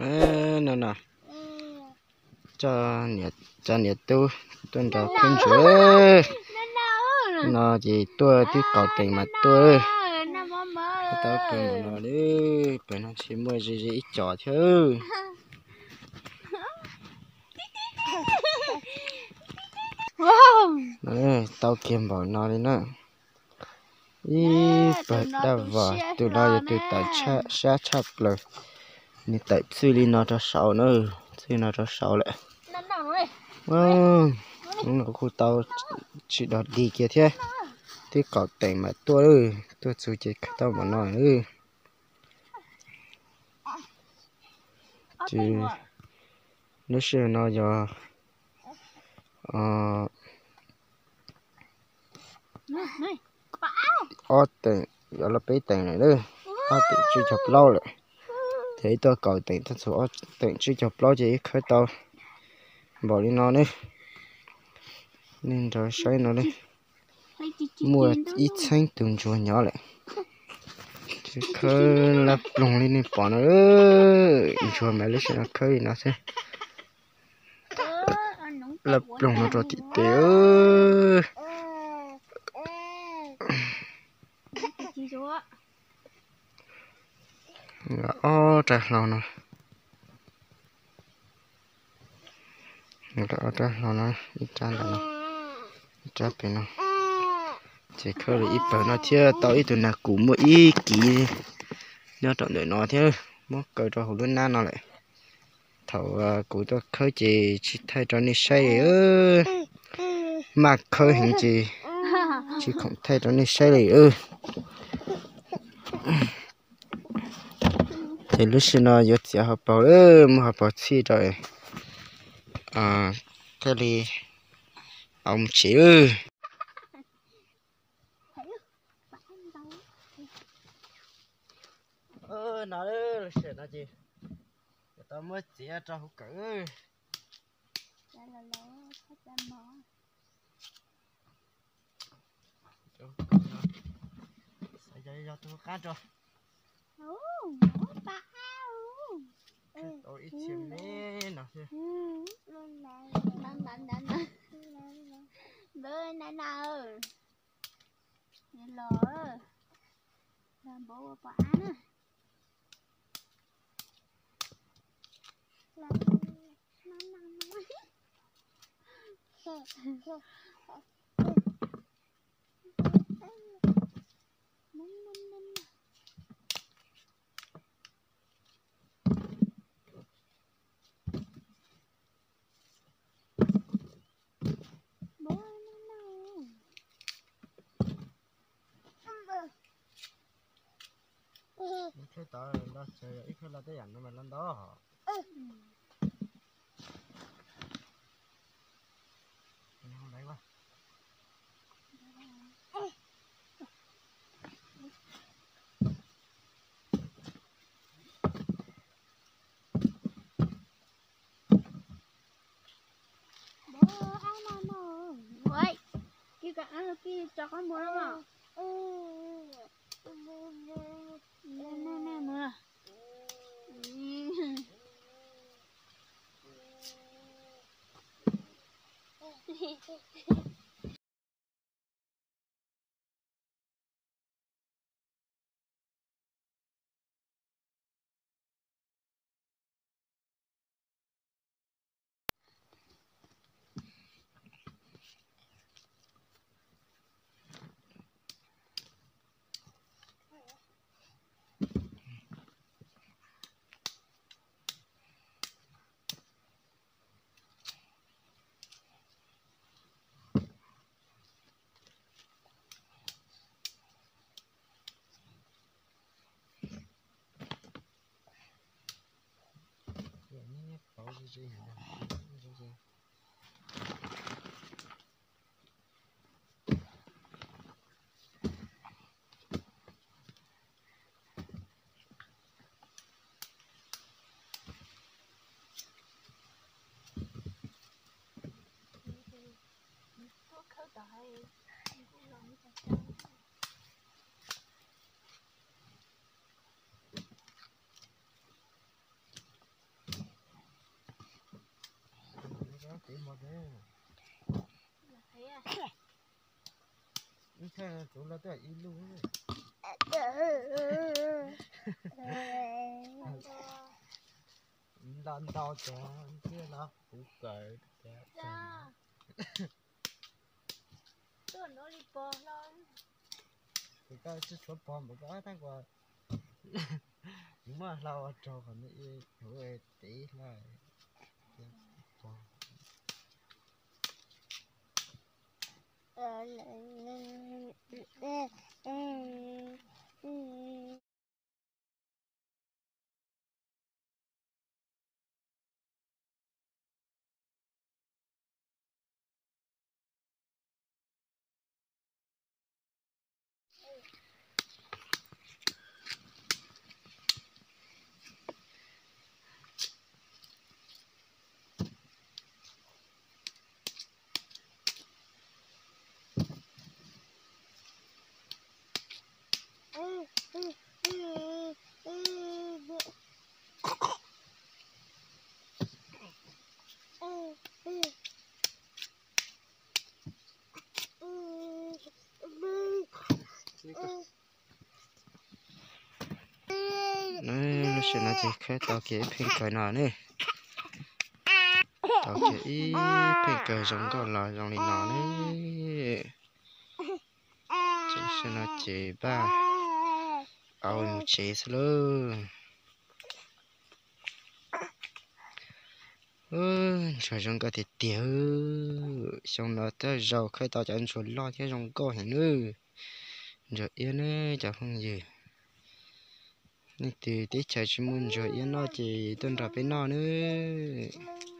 No no, cov niam tub tuaj nrog khwb ntsuag. No ces tuaj twb qaus teem mas tuaj. Tau pawg npaum no li, pawg no tsis muaj ze ze ib co thiab. Tau kiag npaum no li na. Ib pawg daj vog, tus no yog tus tawm sab tshaj plaws. Nws tawm txij li no rau saud na, txij no rau saud lawm. Hnub no kuj tau tsis dog dig kiag thiab, twb qaus teem mas tuaj, tuaj txug ces khawb tau npaum no. Ces lub sij hawm no yog ob teem, yuav los peb teem lawm, ob teem tsib caug plaub lawm. Ces ib tuaj qaus teem tuaj txug ob teem tsib caug plaub ces ib khawb tau npaum li no ne. Nej nrog saib no ne, muaj ib txheeb tus ntsuag nyob lawm. Khawb laj ploog li nej pom no, ntsuag mas lub sij hawm no khawb li no xwb. Laj ploog no rau tim tes. Ob rab hlau no, ob rab hlau no, ib rab ntawm no, ib rab pem no. Ces khawb li ib pawg no thiab tau ib tug nag kuv muaj ib kiv nyob rau ntawm no thiab, muab kaw rau hauv lub nab no lawm. Thaum kuv tuaj khawb ces tsis thaij rau nej saib li, maj khawb heev ces tsis khoom thaij rau nej saib li. Ces lub sij hawm no yuav txiav hauv paus, muab hauv paus txhij rau thiaj li mus tsev. No lub sij hawm no ces tau muab txiav rau hauv kawm. Yog tus qab rau. Tau ib txhia me no xwb. Los, los npau ua pom ab na. Khawb tau ntau, ib khawb los tej yam no mas los ntau. Ib thaj kuv los twb ib lub. Nto ntau cov ntxiab los kuv kawm. Kuv koj tsis tshuav pog npaum koj tab kuv muab hlau ua rau qhov no ib huv tiv hlau pog. Tam sim no ces khawb tau kiag ib pheej kawg no ne. Tau kiag ib pheej kawg zoo nkauj los zoo li no ne. Tam sim no ces npaj auv mus tsev xwb lauj. Ntsuag zoo nkauj tiag tiag. Xyoo no tej zaum khawb tau cov ntsuag loj thiab zoo nkauj heev nawb. Ntsuag iab nawb cov phooj ywg. Leej twg teb chaws tsis muaj ntsuag iab noj ces tuaj nrog peb noj nawb.